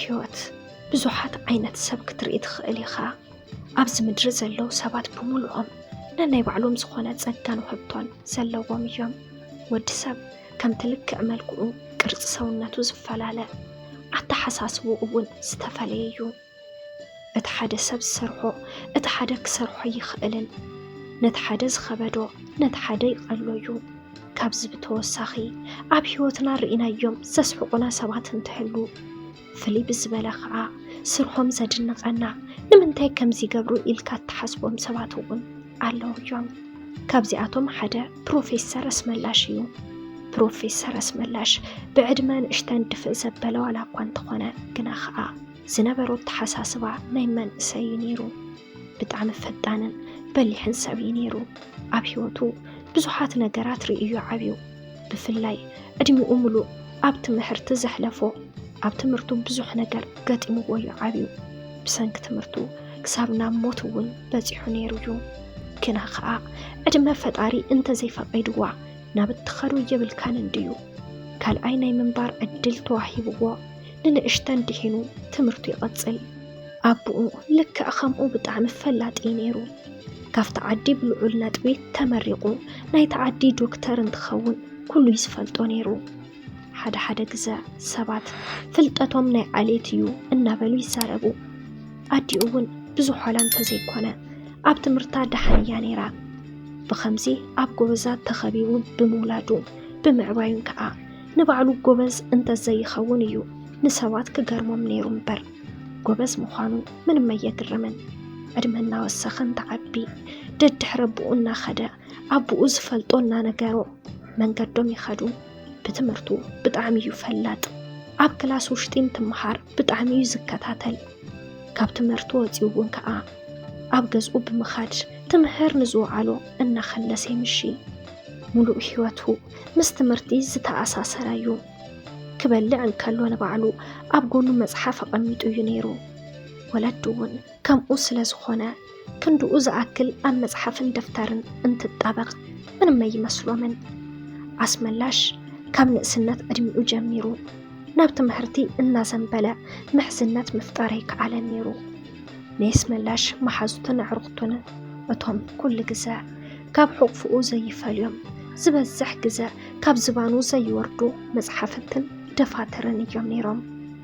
ህይወት ብዙሓት ዓይነት ሰብ ክትርኢ ትኽእል ኢኻ። ኣብዚ ምድሪ ዘለዉ ሰባት ብምሉኦም ነናይ ባዕሎም ዝኾነ ጸጋን ውህብቶን ዘለዎም እዮም። ወዲ ሰብ ከምቲ ልክዕ መልክዑ፣ ቅርጺ ሰውነቱ ዝፈላለ፣ ኣተሓሳስብኡ እውን ዝተፈለየ እዩ። እቲ ሓደ ሰብ ዝሰርሖ፣ እቲ ሓደ ክሰርሖ ኣይኽእልን። ነቲ ሓደ ዝኸበዶ፣ ነቲ ሓደ ይቐሎ እዩ። ካብዚ ብተወሳኺ፣ ኣብ ህይወትና ርኢናዮም ዘስሕቑና ሰባት እንትህሉ፣ ፍልይ ብዝበለ ኸኣ ስርሖም ዘድንቐና፣ ንምንታይ ከምዚ ይገብሩ ኢልካ እትሓስቦም ሰባት እውን ኣለዉ እዮም። ካብዚኣቶም ሓደ ፕሮፌሰር ኣስመላሽ እዩ። ፕሮፌሰር ኣስመላሽ ብዕድመ ንእሽተን ድፍእ ዘበለ ዋላ እኳ እንተኾነ፣ ግና ኸኣ ዝነበሮ ኣተሓሳስባ ናይ መንእሰይ እዩ ነይሩ። ብጣዕሚ ፈጣንን በሊሕን ሰብ እዩ ነይሩ። ኣብ ህይወቱ ብዙሓት ነገራት ርእዩ ዓብዩ። ብፍላይ ዕድሚኡ ምሉእ ኣብ ትምህርቲ ዘሕለፎ፣ ኣብ ትምህርቱ ብዙሕ ነገር ገጢምዎ እዩ ዓብዩ። ብሰንኪ ትምህርቱ ክሳብ ናብ ሞት እውን በጺሑ ነይሩ እዩ። ግና ኸኣ ዕድመ ፈጣሪ እንተዘይፈቒድዋ ናብ እትኸዶ የብልካን እንድዩ። ካልኣይ ናይ ምንባር ዕድል ተዋሂብዎ፣ ንንእሽተን ድሒኑ ትምህርቱ ይቐጽል። ኣቦኡ ልክዕ ከምኡ ብጣዕሚ ፈላጥ እዩ ነይሩ። ካብቲ ዓዲ ብልዑል ነጥቢ ተመሪቑ ናይቲ ዓዲ ዶክተር እንትኸውን ኩሉ እዩ ዝፈልጦ ነይሩ። ሓደ ሓደ ግዘ ሰባት ፍልጠቶም ናይ ዓሌት እዩ እናበሉ ይዛረቡ። ኣዲኡ እውን ብዙሕ ዋላ እንተዘይኮነ ኣብ ትምህርታ ደሓን እያ ነይራ። ብኸምዚ ኣብ ጎበዛት ተኸቢቡ ብምውላዱ ብምዕባዩን ከኣ ንባዕሉ ጎበዝ እንተዘይኸውን እዩ ንሰባት ክገርሞም ነይሩ እምበር፣ ጎበዝ ምዃኑ ምንም ኣየግርምን። ዕድመ እናወሰኸ እንትዓቢ፣ ደድሕሪ ኣቦኡ እናኸደ፣ ኣቦኡ ዝፈልጦ እናነገሮ መንገዶም ይኸዱ። ብትምህርቱ ብጣዕሚ እዩ ፈላጥ። ኣብ ክላስ ውሽጢ እንትምሃር ብጣዕሚ እዩ ዝከታተል። ካብ ትምህርቱ ወፂኡ እውን ከዓ ኣብ ገዝኡ ብምኻድ ትምህር ንዝወዓሎ እናኸለሰ ይምሺ። ሙሉእ ህይወቱ ምስ ትምህርቲ ዝተኣሳሰረ እዩ። ክበልዕ እንከሎ ንባዕሉ ኣብ ጎኑ መፅሓፍ ኣቐሚጡ እዩ ነይሩ። ወለዱ እውን ከምኡ ስለ ዝኾነ ክንድኡ ዝኣክል ኣብ መፅሓፍን ደፍተርን እንትጣበቕ ምንም ኣይመስሎምን። ኣስመላሽ ካብ ንእስነት ዕድሚኡ ጀሚሩ ናብ ትምህርቲ እናዘንበለ ምሕዝነት ምፍጣር ኣይከኣለን ነይሩ። ናይ ኣስመላሽ መሓዙትን ኣዕሩኽቱን እቶም ኩሉ ግዘ ካብ ሕቑፍኡ ዘይፈልዮም፣ ዝበዝሕ ግዘ ካብ ዝባኑ ዘይወርዱ መፅሓፍትን ደፋትርን እዮም ነይሮም።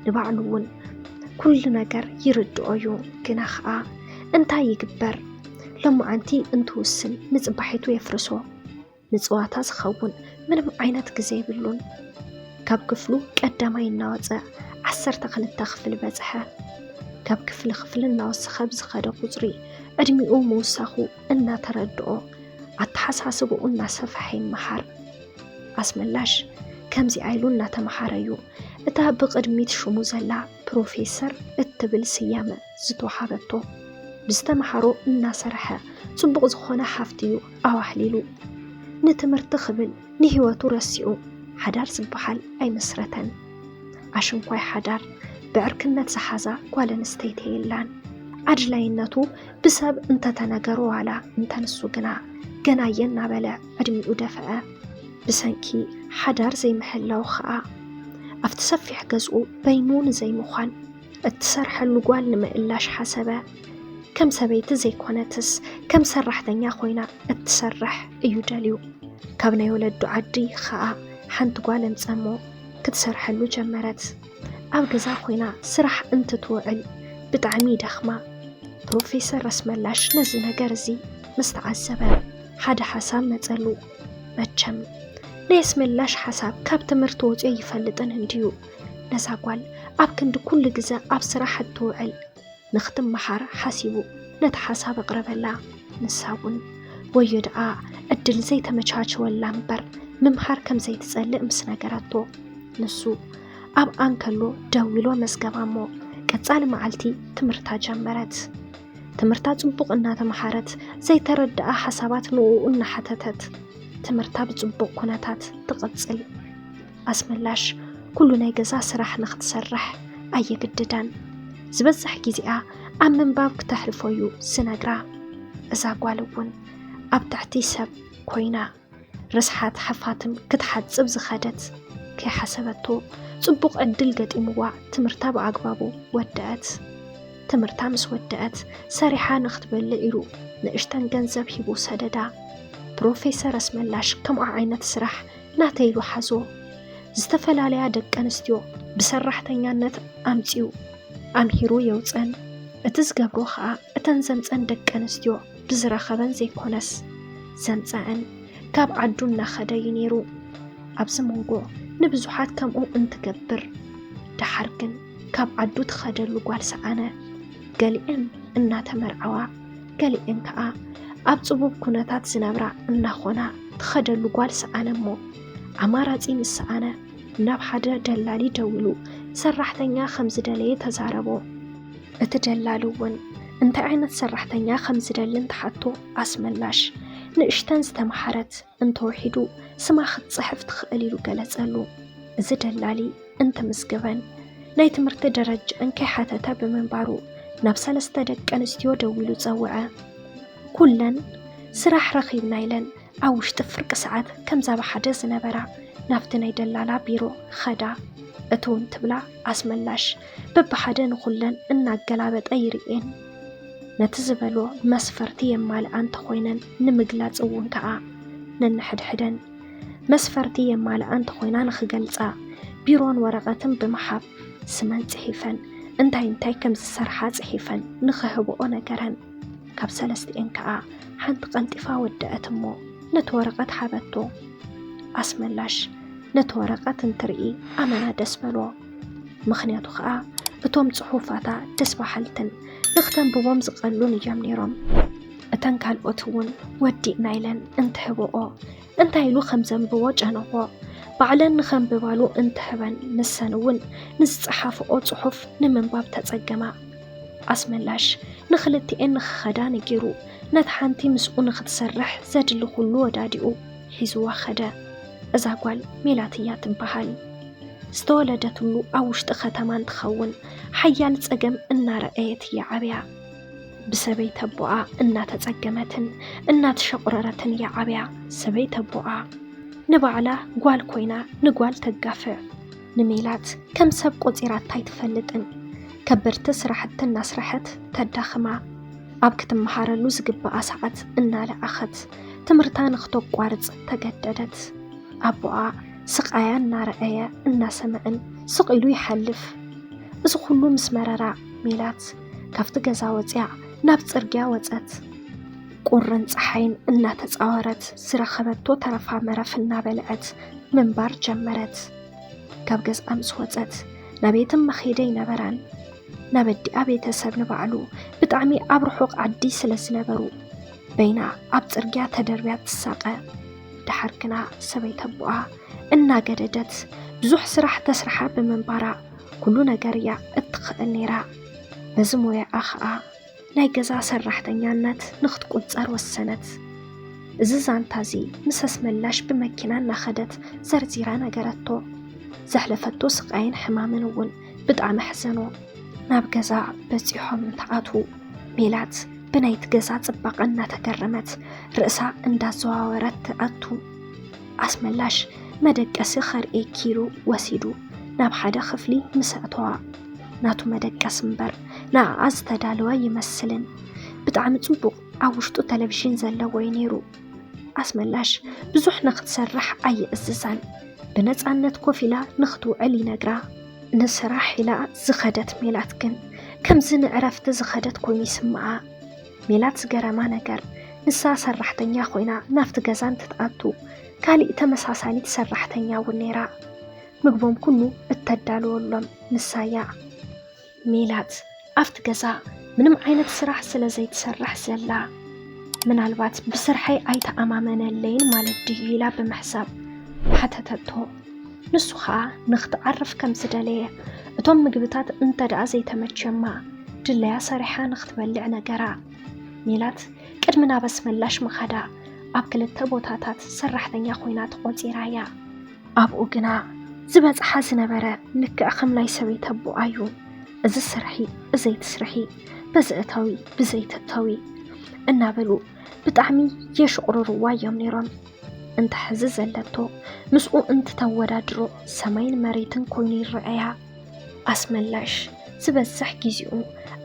ንባዕሉ እውን ኩሉ ነገር ይርድኦ እዩ። ግና ኸዓ እንታይ ይግበር? ሎማዓንቲ እንትውስን ንፅባሒቱ የፍርሶ። ንፅዋታ ዝኸውን ምንም ዓይነት ግዘ የብሉን። ካብ ክፍሉ ቀዳማይ እናወፀ ዓሰርተ ክልተ ክፍሊ በፅሐ። ካብ ክፍሊ ክፍሊ እናወሰኸ ብዝኸደ ቁፅሪ ዕድሚኡ ምውሳኹ እናተረድኦ ኣተሓሳስብኡ እናሰፈሐ ይመሃር። ኣስመላሽ ከምዚኣ ኢሉ እናተምሃረ እዩ እታ ብቕድሚት ሽሙ ዘላ ፕሮፌሰር እትብል ስያመ ዝተውሃበቶ። ብዝተምሃሮ እናሰርሐ ፅቡቕ ዝኾነ ሃፍቲ እዩ ኣዋህሊሉ። ንትምህርቲ ክብል ንህይወቱ ረሲዑ ሓዳር ዝበሃል ኣይመስረተን። ኣሽንኳይ ሓዳር ብዕርክነት ዝሓዛ ጓል ኣንስተይቲ የላን። ኣድላይነቱ ብሰብ እንተተነገሮ ዋላ እንተንሱ ግና ገናየ እናበለ ዕድሚኡ ደፈአ። ብሰንኪ ሓዳር ዘይምሕላው ኸኣ ኣብቲ ሰፊሕ ገዝኡ በይኑ ንዘይምዃን እትሰርሐሉ ጓል ንምእላሽ ሓሰበ። ከም ሰበይቲ ዘይኮነትስ ከም ሰራሕተኛ ኮይና እትሰርሕ እዩ ደልዩ። ካብ ናይ ወለዱ ዓዲ ኸኣ ሓንቲ ጓል ኣምጸሞ ክትሰርሐሉ ጀመረት። ኣብ ገዛ ኮይና ስራሕ እንትትውዕል ብጣዕሚ ይደኽማ። ፕሮፌሰር ኣስመላሽ ነዚ ነገር እዚ ምስ ተዓዘበ ሓደ ሓሳብ መጸሉ። መቸም ናይ ኣስመላሽ ሓሳብ ካብ ትምህርቲ ወፂኦ ይፈልጥን እንድዩ። ነዛ ጓል ኣብ ክንዲ ኩሉ ግዘ ኣብ ስራሕ እትውዕል ንክትመሃር ሓሲቡ ነቲ ሓሳብ ኣቕረበላ። ንሳ እውን ወዮ ደኣ ዕድል ዘይተመቻቸወላ እምበር ምምሃር ከም ዘይትጸልእ ምስ ነገረቶ፣ ንሱ ኣብ ኣንከሎ ደው ኢሉ ኣመዝገባ እሞ ቀጻሊ መዓልቲ ትምህርታ ጀመረት። ትምህርታ ጽቡቕ እናተምሃረት ዘይተረድኣ ሓሳባት ንኡ እናሓተተት ትምህርታ ብጽቡቕ ኩነታት ትቕጽል። ኣስመላሽ ኩሉ ናይ ገዛ ስራሕ ንክትሰርሕ ኣየግድዳን። ዝበዝሕ ግዜኣ ኣብ ምንባብ ክተሕልፎ እዩ ዝነግራ። እዛ ጓል እውን ኣብ ትሕቲ ሰብ ኮይና ርስሓት ሓፋትም ክትሓጽብ ዝኸደት ከይሓሰበቶ ጽቡቕ ዕድል ገጢምዋ ትምህርታ ብኣግባቡ ወደአት። ትምህርታ ምስ ወደአት ሰሪሓ ንኽትበልዕ ኢሉ ንእሽተን ገንዘብ ሂቡ ሰደዳ። ፕሮፌሰር ኣስመላሽ ከምኡ ዓይነት ስራሕ ናተይ ኢሉ ሓዞ። ዝተፈላለያ ደቂ ኣንስትዮ ብሰራሕተኛነት ኣምጺኡ ኣምሂሩ የውፀን። እቲ ዝገብሮ ኸኣ እተን ዘምፀን ደቂ ኣንስትዮ ብዝረኸበን ዘይኮነስ ዘምፀአን ካብ ዓዱ እናኸደ እዩ ነይሩ። ኣብዚ መንጎ ንብዙሓት ከምኡ እንትገብር፣ ደሓር ግን ካብ ዓዱ ትኸደሉ ጓል ሰኣነ። ገሊአን እናተመርዓዋ፣ ገሊአን ከኣ ኣብ ጽቡብ ኩነታት ዝነብራ እናኾና ትኸደሉ ጓል ሰኣነ እሞ፣ ኣማራጺ ምስ ሰኣነ ናብ ሓደ ደላሊ ደዊሉ ሰራሕተኛ ከም ዝደለየ ተዛረቦ። እቲ ደላሊ እውን እንታይ ዓይነት ሰራሕተኛ ከም ዝደሊ እንትሓቶ ኣስመላሽ ንእሽተን ዝተምሃረት እንተወሒዱ ስማ ክትጽሕፍ ትኽእል ኢሉ ገለጸሉ። እዚ ደላሊ እንትምዝግበን ናይ ትምህርቲ ደረጃን ከይሓተተ ብምንባሩ ናብ ሰለስተ ደቂ ኣንስትዮ ደዊሉ ጸውዐ። ኩለን ስራሕ ረኺብና ኢለን ኣብ ውሽጢ ፍርቂ ሰዓት ከምዛ ብሓደ ዝነበራ ናብቲ ናይ ደላላ ቢሮ ኸዳ። እትውን ትብላ ኣስመላሽ በብሓደ ንኹለን እናገላበጠ ይርእየን። ነቲ ዝበሎ መስፈርቲ የማልኣ እንተኾይነን ንምግላጽ እውን ከኣ ነንሕድሕደን መስፈርቲ የማልኣ እንተኾይና ንኽገልጻ ቢሮን ወረቐትን ብምሃብ ስመን ጽሒፈን እንታይ እንታይ ከም ዝሰርሓ ጽሒፈን ንኽህብኦ ነገረን። ካብ ሰለስቲኤን ከኣ ሓንቲ ቀልጢፋ ወደአት እሞ ነቲ ወረቐት ሃበቶ። ኣስመላሽ ነቲ ወረቐት እንትርኢ ኣመና ደስ በሎ። ምኽንያቱ ኸኣ እቶም ጽሑፋታ ደስ በሃልትን ንኽተንብቦም ዝቐሉን እዮም ነይሮም። እተን ካልኦት እውን ወዲእና ኢለን እንትህብኦ እንታይ ኢሉ ከም ዘንብቦ ጨነቖ። ባዕለን ንኸንብባሉ እንትህበን ንሰን እውን ንዝጸሓፍኦ ጽሑፍ ንምንባብ ተጸገማ። ኣስመላሽ ንኽልቲኤን ንኽኸዳ ነጊሩ ነታ ሓንቲ ምስኡ ንኽትሰርሕ ዘድሊ ኩሉ ወዳዲኡ ሒዝዋ ኸደ። እዛ ጓል ሜላት እያ ትበሃል። ዝተወለደትሉ ኣብ ውሽጢ ከተማ እንትኸውን ሓያል ጸገም እናረኣየት እያ ዓብያ። ብሰበይቲ ኣቦኣ እናተጸገመትን እናተሸቑረረትን እያ ዓብያ። ሰበይቲ ኣቦኣ ንባዕላ ጓል ኮይና ንጓል ተጋፍዕ። ንሜላት ከም ሰብ ቆጺራታ ኣይትፈልጥን። ከበድቲ ስራሕቲ እናስረሐት ተዳኽማ፣ ኣብ ክትመሃረሉ ዝግብኣ ሰዓት እናለኣኸት ትምህርታ ንኽተቋርጽ ተገደደት። ኣቦኣ ስቓያ እናረኣየ እናሰምዐን ስቕ ኢሉ ይሓልፍ። እዚ ኩሉ ምስ መረራ ሜላት ካብቲ ገዛ ወጺኣ ናብ ጽርግያ ወጸት። ቁርን ጸሓይን እናተጻወረት ዝረኸበቶ ተረፋ መረፍ እናበልዐት ምንባር ጀመረት። ካብ ገዝኣ ምስ ወጸት ናቤትም መኼደ ኣይነበራን። ናብ ኣዲኣ ቤተሰብ ንባዕሉ ብጣዕሚ ኣብ ርሑቕ ዓዲ ስለ ዝነበሩ በይና ኣብ ጽርግያ ተደርብያ ትሳቐ። ደሓር ግና ሰበይቲ ኣቦኣ እናገደደት ብዙሕ ስራሕ ተስርሓ ብምንባራ ኩሉ ነገር እያ እትኽእል ነይራ። በዚ ሞያኣ ኸኣ ናይ ገዛ ሰራሕተኛነት ንኽትቁጸር ወሰነት። እዚ ዛንታ እዚ ምስ ኣስመላሽ ብመኪና እናኸደት ዘርዚራ ነገረቶ። ዘሕለፈቶ ስቓይን ሕማምን እውን ብጣዕሚ ኣሕዘኖ። ናብ ገዛ በጺሖም እንትኣትዉ ሜላት ብናይቲ ገዛ ጽባቐ እናተገረመት ርእሳ እንዳዘዋወረት ትኣቱ። ኣስመላሽ መደቀሲ ኸርእየኪ ኢሉ ወሲዱ ናብ ሓደ ክፍሊ ምስ ኣእተዋ፣ ናቱ መደቀሲ እምበር ንኣኣ ዝተዳለወ ኣይመስልን። ብጣዕሚ ጽቡቕ ኣብ ውሽጡ ቴሌቪዥን ዘለዎ እዩ ነይሩ። ኣስመላሽ ብዙሕ ንኽትሰርሕ ኣይእዝዛን። ብነጻነት ኮፍ ኢላ ንኽትውዕል ይነግራ። ንስራሕ ኢላ ዝኸደት ሜላት ግን ከምዚ ንዕረፍቲ ዝኸደት ኮይኑ ይስምዓ። ሜላት ዝገረማ ነገር ንሳ ሰራሕተኛ ኮይና ናብቲ ገዛ እንትትኣቱ ካሊእ ተመሳሳሊት ሰራሕተኛ እውን ነይራ። ምግቦም ኩሉ እተዳልወሎም ንሳ እያ። ሜላት ኣብቲ ገዛ ምንም ዓይነት ስራሕ ስለ ዘይትሰርሕ ዘላ ምናልባት ብስርሐይ ኣይተኣማመነለይን ማለት ድዩ ኢላ ብምሕሳብ ሓተተቶ። ንሱ ኸኣ ንኽትዓርፍ ከም ዝደለየ እቶም ምግብታት እንተ ደኣ ዘይተመቸማ ድለያ ሰሪሓ ንኽትበልዕ ነገራ። ሜላት ቅድሚ ናብ ኣስመላሽ ምኻዳ ኣብ ክልተ ቦታታት ሰራሕተኛ ኮይና ተቖጺራ እያ። ኣብኡ ግና ዝበጽሓ ዝነበረ ልክዕ ከም ናይ ሰበይቲ ኣቦኣ እዩ። እዚ ስርሒ፣ እዘይ ትስርሒ፣ በዚ እተዊ፣ ብዘይ ትእተዊ እናበሉ ብጣዕሚ የሽቑርርዋ እዮም ነይሮም። እንተ ሕዚ ዘለቶ ምስኡ እንትተወዳድሮ ሰማይን መሬትን ኮይኑ ይረኣያ። ኣስመላሽ ዝበዝሕ ግዜኡ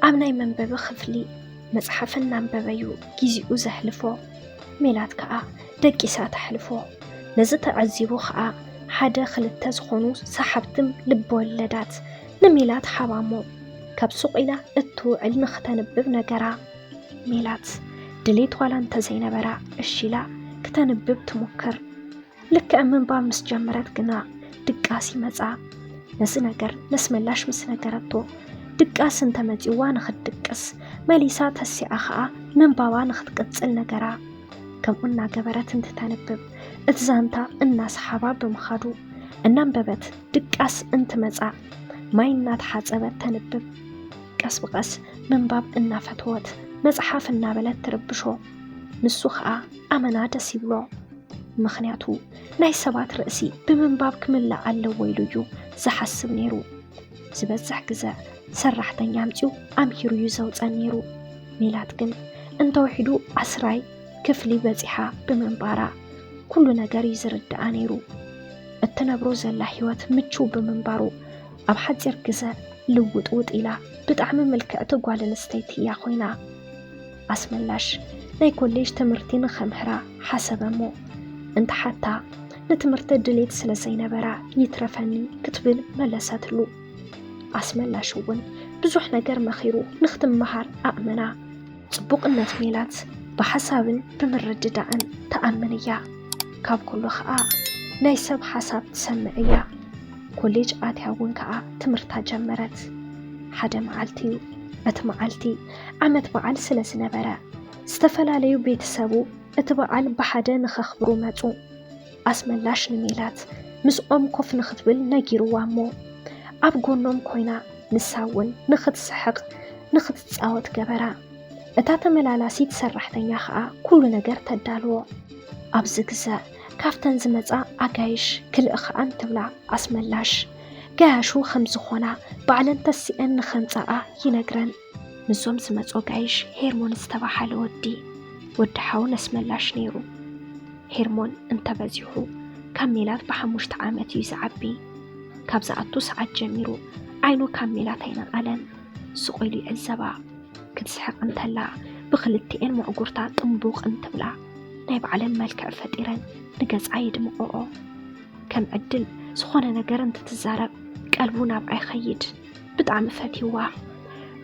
ኣብ ናይ መንበቢ ክፍሊ መጽሓፍ እናንበበ እዩ ግዜኡ ዘሕልፎ። ሜላት ከኣ ደቂሳ ተሕልፎ። ነዚ ተዓዚቡ ከኣ ሓደ ክልተ ዝኾኑ ሰሓብቲ ልበወለዳት ንሜላት ሃባ እሞ ካብ ሱቕ ኢላ እትውዕል ንኽተንብብ ነገራ። ሜላት ድሌት ዋላ እንተዘይነበራ እሺ ኢላ ክተንብብ ትሙክር። ልክዕ ምንባብ ምስ ጀመረት ግና ድቃስ ይመጻ። ነዚ ነገር ነስመላሽ ምስ ነገረቶ ድቃስ እንተመጺዋ ንኽትድቅስ መሊሳ ተሲኣ ኸኣ ምንባባ ንኽትቅጽል ነገራ። ከምኡ እናገበረት እንትተንብብ እቲ ዛንታ እናሰሓባ ብምኻዱ እናንበበት ድቃስ እንትመጻ ማይ እናተሓጸበት ተንብብ። ቀስ ብቐስ ምንባብ እናፈተወት መጽሓፍ እናበለት ትርብሾ። ንሱ ኸኣ ኣመና ደስ ይብሎ። ምኽንያቱ ናይ ሰባት ርእሲ ብምንባብ ክምላእ ኣለዎ ኢሉ እዩ ዝሓስብ ነይሩ። ዝበዝሕ ግዘ ሰራሕተኛ ኣምጺኡ ኣምሂሩ እዩ ዘውጸን ነይሩ። ሜላት ግን እንተውሒዱ ዓስራይ ክፍሊ በጺሓ ብምንባራ ኩሉ ነገር እዩ ዝርድኣ ነይሩ። እትነብሮ ዘላ ህይወት ምቹው ብምንባሩ ኣብ ሓጺር ግዘ ልውጥውጥ ኢላ ብጣዕሚ ምልክዕቲ ጓል ኣንስተይቲ እያ ኮይና። ኣስመላሽ ናይ ኮሌጅ ትምህርቲ ንኸምህራ ሓሰበ እሞ እንተሓታ ንትምህርቲ ድሌት ስለ ዘይነበራ ይትረፈኒ ክትብል መለሰትሉ። ኣስመላሽ እውን ብዙሕ ነገር መኺሩ ንኽትመሃር ኣእመና። ጽቡቕነት ሜላት ብሓሳብን ብምርድዳእን ትኣምን እያ። ካብ ኩሉ ኸኣ ናይ ሰብ ሓሳብ ትሰምዕ እያ። ኮሌጅ ኣትያ እውን ከኣ ትምህርታ ጀመረት። ሓደ መዓልቲ እዩ። እቲ መዓልቲ ዓመት በዓል ስለ ዝነበረ ዝተፈላለዩ ቤተሰቡ እቲ በዓል ብሓደ ንኸኽብሩ መጹ። ኣስመላሽ ንሜላት ምስኦም ኮፍ ንኽትብል ነጊርዋ እሞ ኣብ ጎኖም ኮይና ንሳ እውን ንኽትስሕቕ ንኽትጻወት ገበራ። እታ ተመላላሲት ሰራሕተኛ ኸኣ ኩሉ ነገር ተዳልዎ። ኣብዚ ግዘ ካብተን ዝመጻ ኣጋይሽ ክልእኽኣን ትብላ ኣስመላሽ ገያሹ ከም ዝኾና ባዕለን ተሲአን ንኸምጻኣ ይነግረን። ምስዞም ዝመጹ ኣጋይሽ ሄርሞን ዝተባሃለ ወዲ ወዲ ሓው ነስመላሽ ነይሩ። ሄርሞን እንተበዚሑ ካብ ሜላት ብሓሙሽተ ዓመት እዩ ዝዓቢ። ካብ ዝኣቱ ሰዓት ጀሚሩ ዓይኑ ካብ ሜላት ኣይነቐለን። ስቕ ኢሉ ይዕዘባ። ክትስሕቕ እንተላ ብኽልቲኤን መዕጉርታ ጥንቡቕ እንትብላ ናይ ባዕለን መልክዕ ፈጢረን ንገጻ የድምቕኦ። ከም ዕድል ዝኾነ ነገር እንትትዛረብ ቀልቡ ናብኣ ይኸይድ። ብጣዕሚ ፈትይዋ።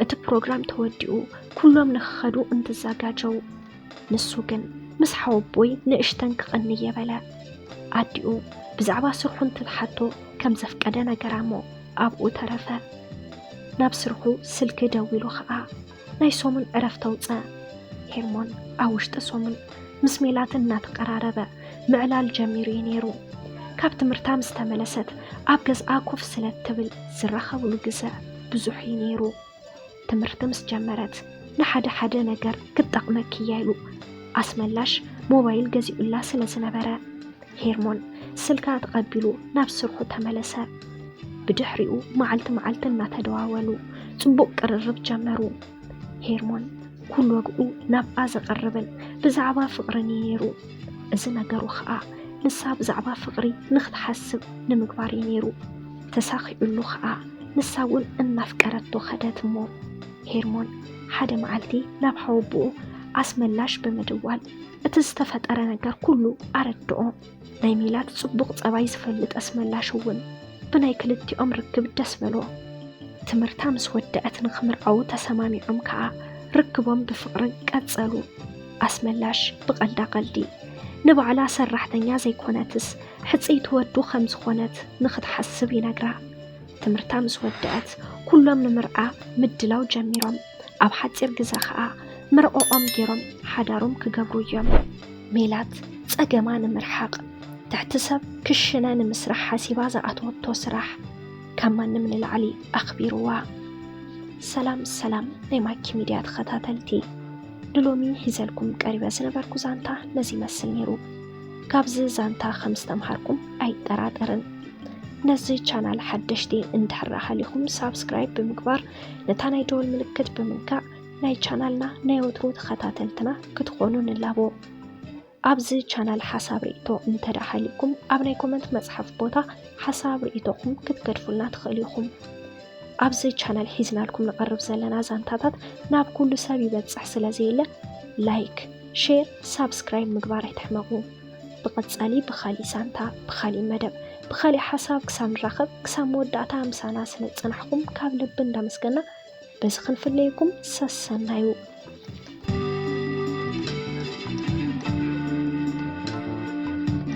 እቲ ፕሮግራም ተወዲኡ ኩሎም ንኽኸዱ እንትዘጋጀው ንሱ ግን ምስ ሓወቦይ ንእሽተን ክቕኒ እየ በለ። ኣዲኡ ብዛዕባ ስርሑ እንትትሓቶ ከም ዘፍቀደ ነገራ እሞ ኣብኡ ተረፈ። ናብ ስርሑ ስልኪ ደዊሉ ኸኣ ናይ ሰሙን ዕረፍቲ ኣውጸ። ሄርሞን ኣብ ውሽጢ ሰሙን ምስ ሜላት እናተቐራረበ ምዕላል ጀሚሩ እዩ ነይሩ። ካብ ትምህርታ ምስ ተመለሰት ኣብ ገዝኣ ኮፍ ስለ እትብል ዝራኸብሉ ግዘ ብዙሕ እዩ ነይሩ። ትምህርቲ ምስ ጀመረት ንሓደ ሓደ ነገር ክትጠቕመኪ እያ ኢሉ ኣስመላሽ ሞባይል ገዚኡላ ስለ ዝነበረ ሄርሞን ስልካ ተቐቢሉ ናብ ስርሑ ተመለሰ። ብድሕሪኡ መዓልቲ መዓልቲ እናተደዋወሉ ጽቡቕ ቅርርብ ጀመሩ። ሄርሞን ኩሉ ወግኡ ናብኣ ዘቐርብን ብዛዕባ ፍቕርን እዩ ነይሩ። እዚ ነገሩ ኸኣ ንሳ ብዛዕባ ፍቕሪ ንኽትሓስብ ንምግባር እዩ ነይሩ። ተሳኺዑሉ ኸኣ ንሳ እውን እናፍቀረቶ ኸደት እሞ ሄርሞን ሓደ መዓልቲ ናብ ሓወቦኡ ኣስመላሽ ብምድዋል እቲ ዝተፈጠረ ነገር ኩሉ ኣረድኦ። ናይ ሜላት ጽቡቕ ጸባይ ዝፈልጥ ኣስመላሽ እውን ብናይ ክልቲኦም ርክብ ደስ በሎ። ትምህርታ ምስ ወደአት ንኽምርዓዉ ተሰማሚዖም ከኣ ርክቦም ብፍቕሪ ቀጸሉ። ኣስመላሽ ብቐልዳ ቀልዲ ንባዕላ ሰራሕተኛ ዘይኮነትስ ሕጽይቲ ወዱ ከም ዝኾነት ንኽትሓስብ ይነግራ። ትምህርታ ምስ ወደአት ኩሎም ንምርዓ ምድላው ጀሚሮም። ኣብ ሓጺር ግዘ ኸኣ መርዕኦም ገይሮም ሓዳሮም ክገብሩ እዮም። ሜላት ጸገማ ንምርሓቕ ትሕቲ ሰብ ክሽነ ንምስራሕ ሓሲባ ዝኣተወቶ ስራሕ ካብ ማንም ንላዕሊ ኣኽቢርዋ። ሰላም ሰላም ናይ ማኪ ሚድያ ተኸታተልቲ፣ ንሎሚ ሒዘልኩም ቀሪበ ዝነበርኩ ዛንታ ነዚ ይመስል ነይሩ። ካብዚ ዛንታ ከም ዝተምሃርኩም ኣይጠራጠርን። ነዚ ቻናል ሓደሽቲ እንድሕር ሃሊኹም ሳብስክራይብ ብምግባር ነታ ናይ ደወል ምልክት ብምንካእ ናይ ቻናልና ናይ ወትሩ ተኸታተልትና ክትኾኑ ንላቦ። ኣብዚ ቻናል ሓሳብ ርእይቶ እንተደኣ ሃልዩኩም ኣብ ናይ ኮመንት መጽሓፍ ቦታ ሓሳብ ርእይቶኹም ክትገድፉልና ትኽእሉ ኢኹም። ኣብዚ ቻናል ሒዝናልኩም ንቐርብ ዘለና ዛንታታት ናብ ኩሉ ሰብ ይበጽሕ ስለ ዘየለ ላይክ፣ ሼር፣ ሳብስክራይብ ምግባር ኣይትሕመቑ። ብቐጻሊ ብኻሊእ ዛንታ፣ ብኻሊእ መደብ፣ ብኻሊእ ሓሳብ ክሳብ ንራኸብ ክሳብ መወዳእታ ምሳና ስለ ዝጸናሕኩም ካብ ልቢ እንዳመስገና በዚ ክንፍለየኩም ሰሰናዩ።